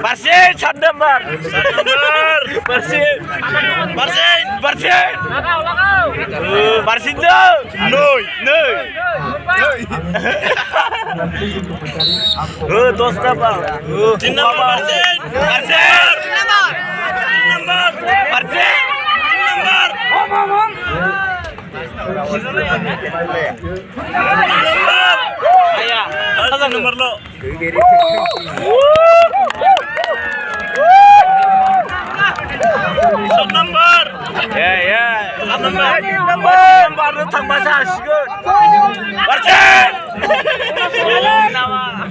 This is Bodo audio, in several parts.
Barsin, Sandembar. Barsin. Barsin tuh. Noi. Dos apa? Barsin. Nomor lo. Nomor. Ya. Nomor tambah sasgut. Barsin.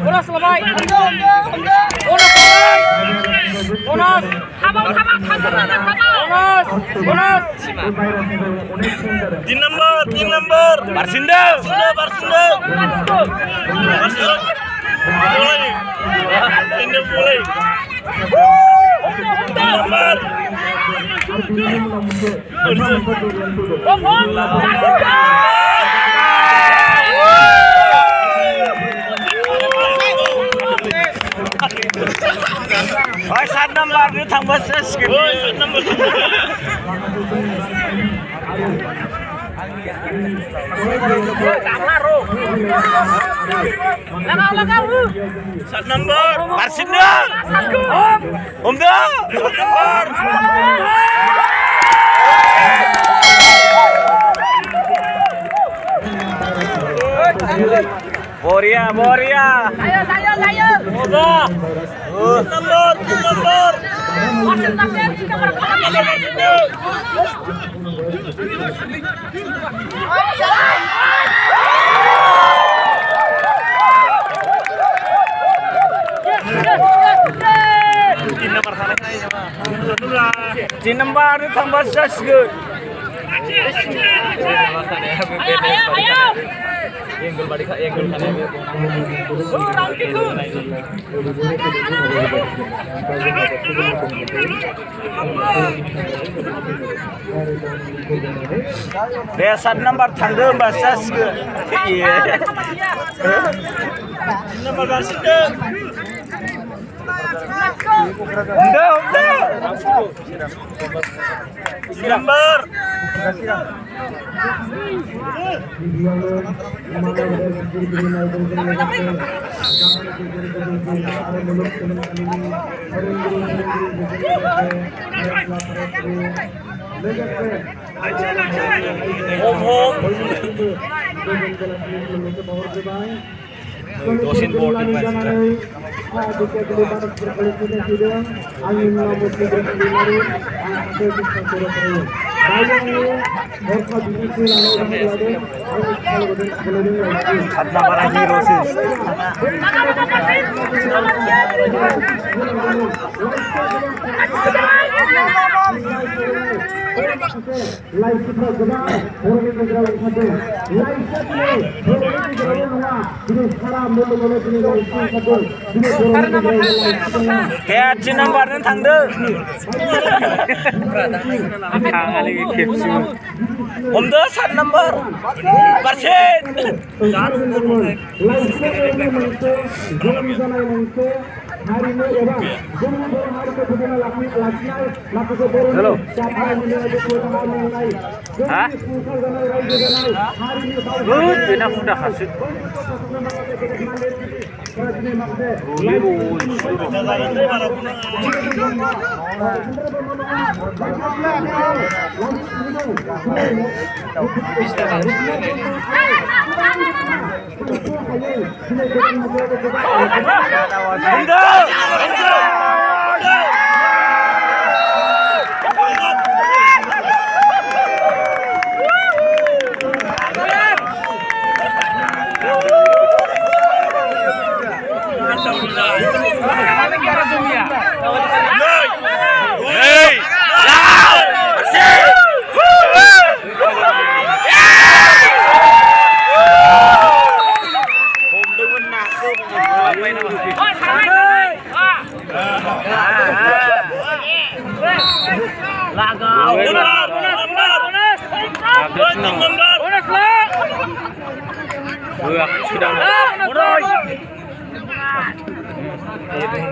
Bonus lebay. Bonus. Bonus. Tim nomor. Barsin dah. Mulai. Ini mulai. Nomor. Ôi sát number đi thằng bớt skip. Ôi sát number. Sát number. Barsin dah. Om dah. Nomor. Boria. Ayo. Udah. Nomor. Nomor tambah sasgut. Ayo. Yang balik yang Desa nomor tangga basas ke. Iya. Nomor basas ke. Udah. Nomor. Dosen boarding kayak Cina bareng tangde. Om dah sat nomor. Barsin. Halo. Hah? Pina sudah hasil. Sudah.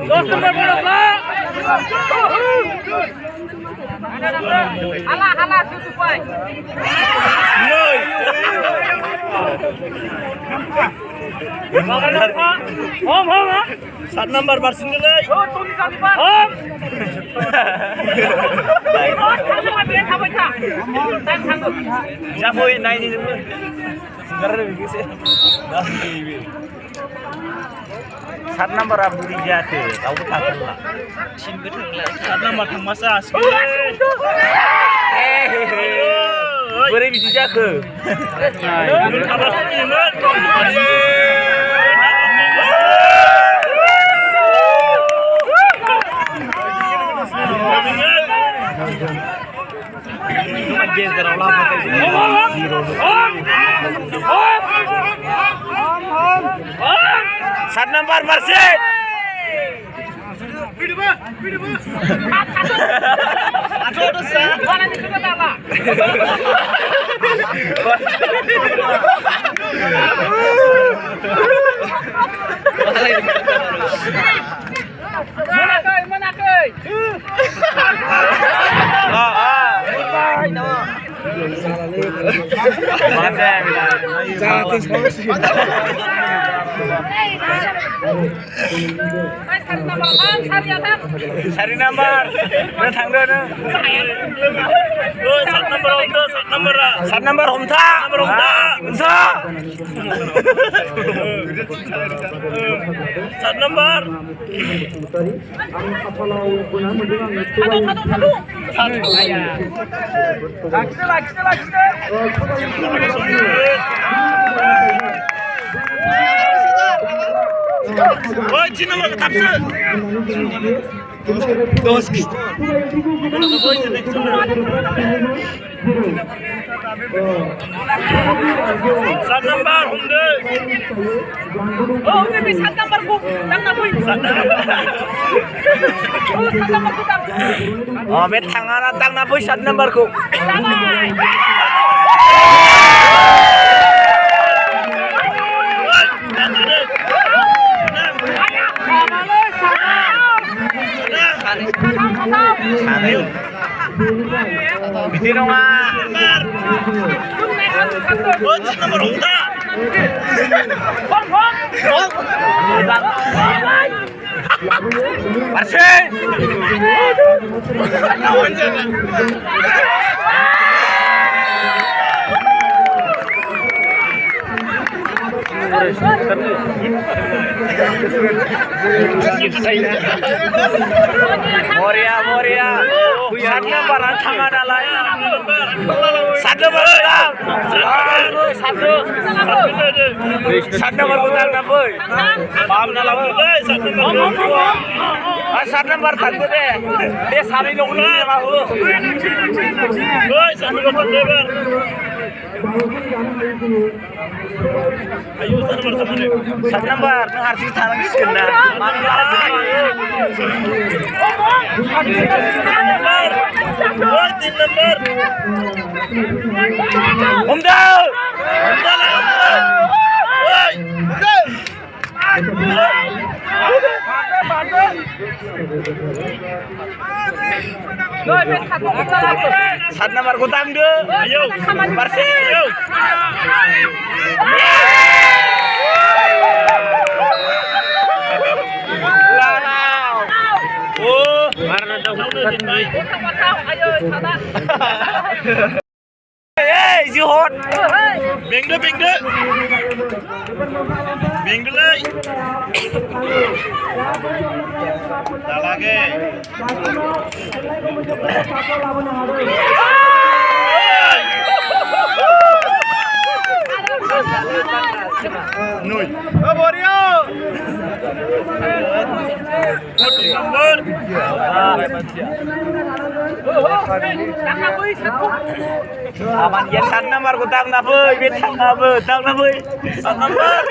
10 nomor bolos lah. Alah susu boy. Home. 7 number version lagi. Oh, tulis kali par. Home. Siapa yang naik ini? Sekarang begitu sih. 7 number Abu Rijat, tahu tak lah. Sini tu 7 number thang masa. Boleh bisa jaga. Apa sih Sat number versi. Mana kau? Sari number, dah thang dah na. Sat number homta. Sat number. Oh, Cina mau kapsa. Dos. Sat number hunde. Oh, ini sat number ku. Tang na boy. Sat number ku tang. Oh, met tangan tang na boy sat number ku. Biti dong ah. Oh, Cina nomor hunta. Marcel. Moria. Sana barang tangan alai. Sana barang. Sana barang apa? Paham na lagu deh. Sana barang tu deh. Dia sari logo ni mahu. Sana barang deh. Ayo sana barang. Sat number, nang harus kita lagi kena. Number, 3 number. Umda. Sat number gutang deh. Ayo, Marsi. Ayo. Oh, karena dah hutan ni. Hey, si hot. Beng deh lagi. Dah lagi. Noi. Aborio. Number. Aman ya san number ku tang na beuy, biết tang na beuy, tang na beuy. San number.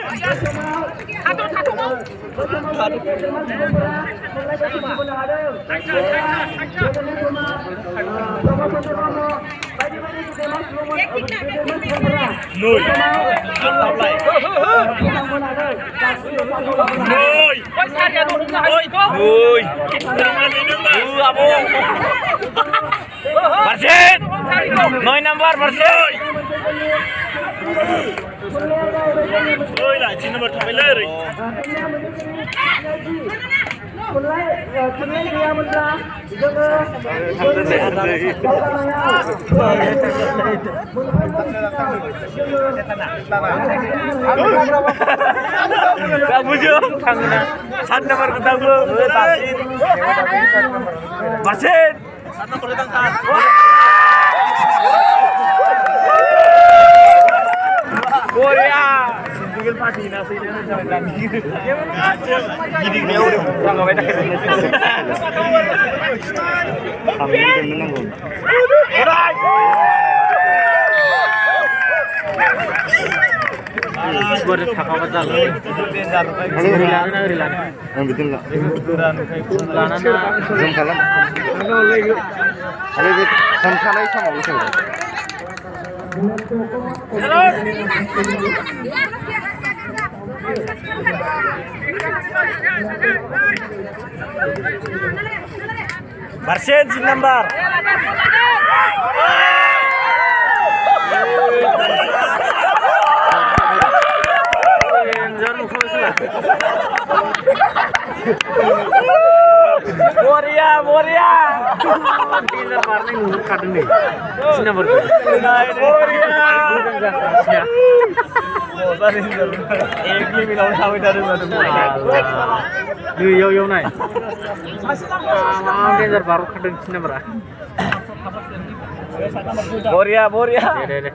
Noi. Tablay. Oi. Ôi sao nhà tôi là Oi. có. Oi. Abang. Persen. 9 number persen. Oi lah, sini nomor tabelary. Kamu jom tangan. 1 nomor ketemu. Persen. 1 nomor ketemu. Korea. Singgil padi nasi ini jangan gini. Gini dia udah enggak beda. Kami menang. Alright. Buat kakak betul. Rilan. Betul enggak? Kanan. Zoom kalam. Ada di samsalai sama betul. Halo. Persen si number. Moria. Tidak pernah ngungkap ini. Sini berapa? Moria. Oh, sorry. Ekli milau sampai dari mana? Yo naik. Dia baru kadang sini berapa? Moria. Deh.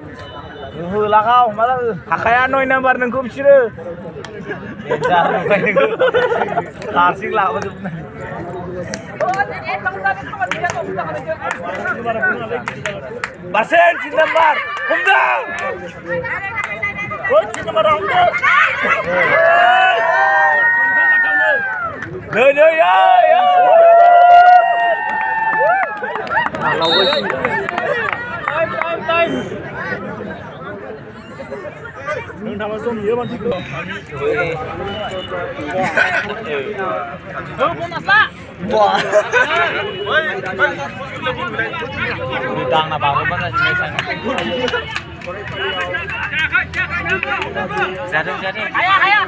Hula kau malah kakak noy number nengkum sih. Tarsing lah betul. Persen si number. Humdang. Oh, si number humdang. No. Time. Nung nama zoom dia bantu kau. Wah. Udang apa mana sini sana. Jadi. Hayya.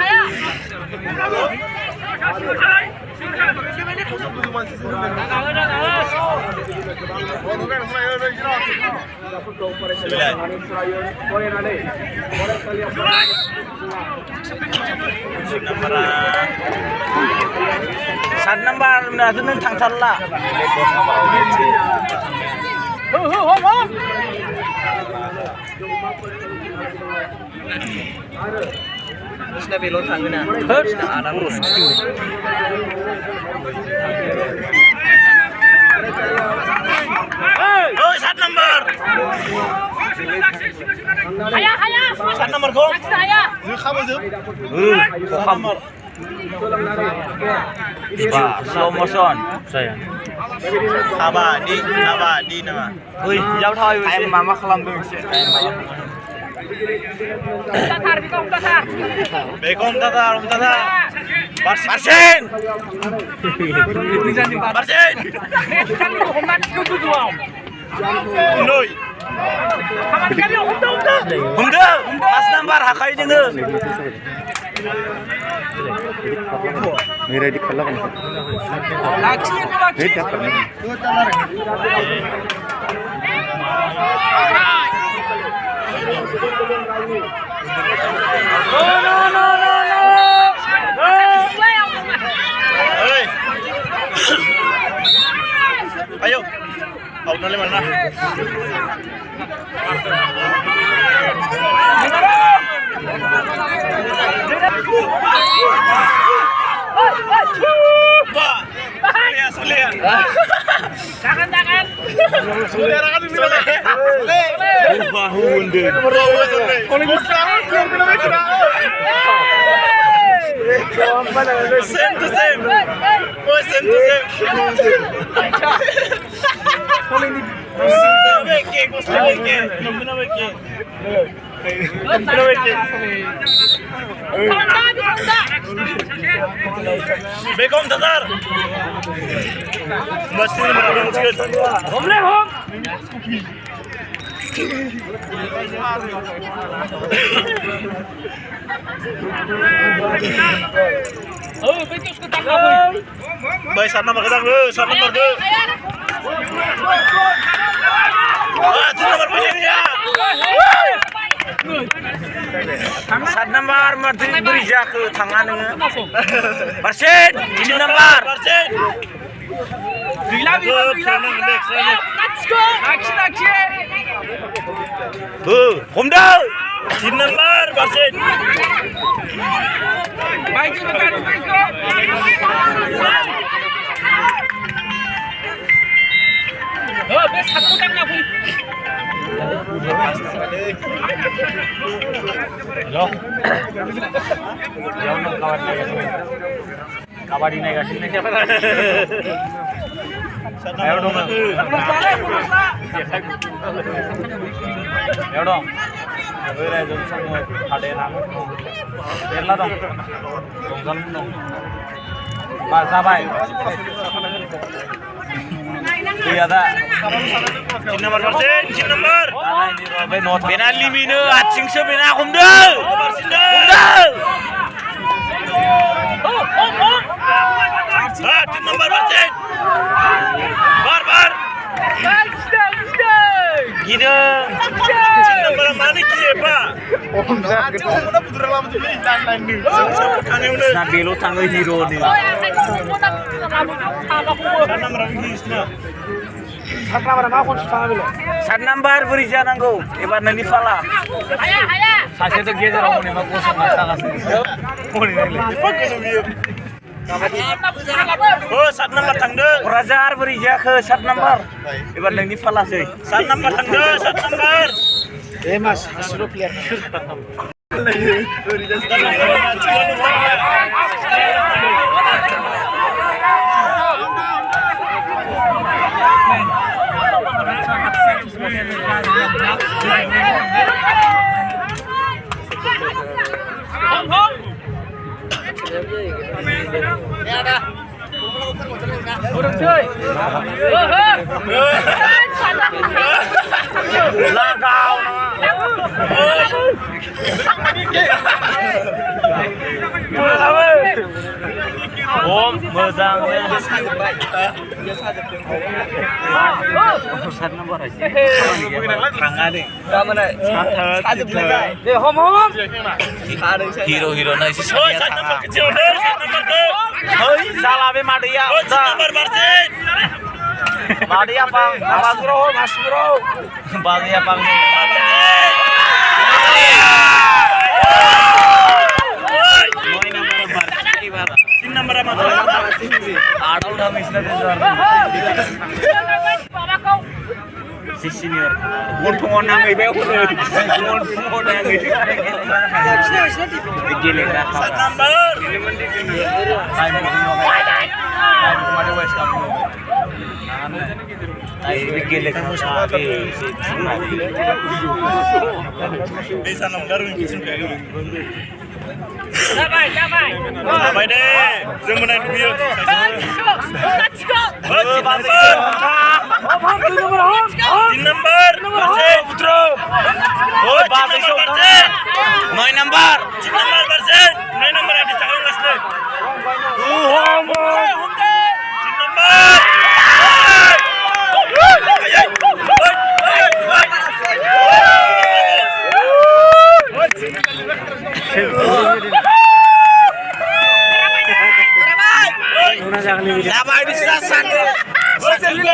Sat number na tu nang thang thalla. Terus na belon thang na. Terus na ada terus. Oh, sat number. Hayya. Sat number kau. Hayya. Khamar. Wah, slow motion. Saya. Kabadi nama. Ui, jauh thôi. Em mama kelam tu sih. Bekom tatar. Persen. Noi. Humdang. Pas number hakai dengar. मेरा दी खल्ला कौन सा? वेट कर रहे हैं। No. Ayo, out nale mana? Sulian. Jangan. Sulian kan Sulian. Bahunde. Kalau bisa belum kilometer. Same to same. Oh, same to same. Kalau ini. Muslim ke. Bekom Tatar. Mesti merabang sikit. Home le home. Oh, betul suka tangkap boy. Baik, sana berkedang dulu, sana nomor dulu. Wah, itu nomor begini ya. Sat nomor mati beri ke tangan Persen, ini nomor Persen. Bila. Let's go. Action. Humda. Ini nomor Persen. Baik betul. Oh, bes satu tangna boy. Halo. Yang nak kabadi naik kasih siapa? Ayo dong. Ayo dong. Ayo dong semua ada yang nak. Bela dong. Donggal dong. Masa baik. Iya dah. Cin nomor Persen, cin nomor. Bena limine, acing se bena kumda. Kumda. Cin nomor Persen. Bar. Gida. Cin nomor mana kiri pak? Nah belo tangga hero ni. Sat number beri jangan go. Ibarat nani fala. Sase tu gezer orang ni mak kosong masalah sini. Moni ni. Oh, sat number tangga. Rajar beri ke sat number. Ibarat nani fala sih. Sat number tangga, sat number. Mas, suruh clear. Orang cuy. Lagau. Om mezangnya. Sat nomor aja. Rangga deh. Home. Hero na isi sat nomor kecil deh, sat nomor deh. Hoi, salah be Madia. Sat nomor Persen. Madia pang, Mas Bro. Madia pang. Nomor apa? Ada udah misal si senior. Bukan nang ibu aku. Bukan nang ibu. Gile dah. Number. Kemarin West Ham. Ay gile kamu sabi. Bisa nomor yang kisah kayak gitu. Damai. Damai deh. Semuanya video. Let's go. Cin nomor. Persen Putro. Oh, bahasa isu Persen. 9 nomor. Cin nomor Persen. 9 nomor ada tangan ngasih. Cin nomor. Lama ini selesai. Selesai.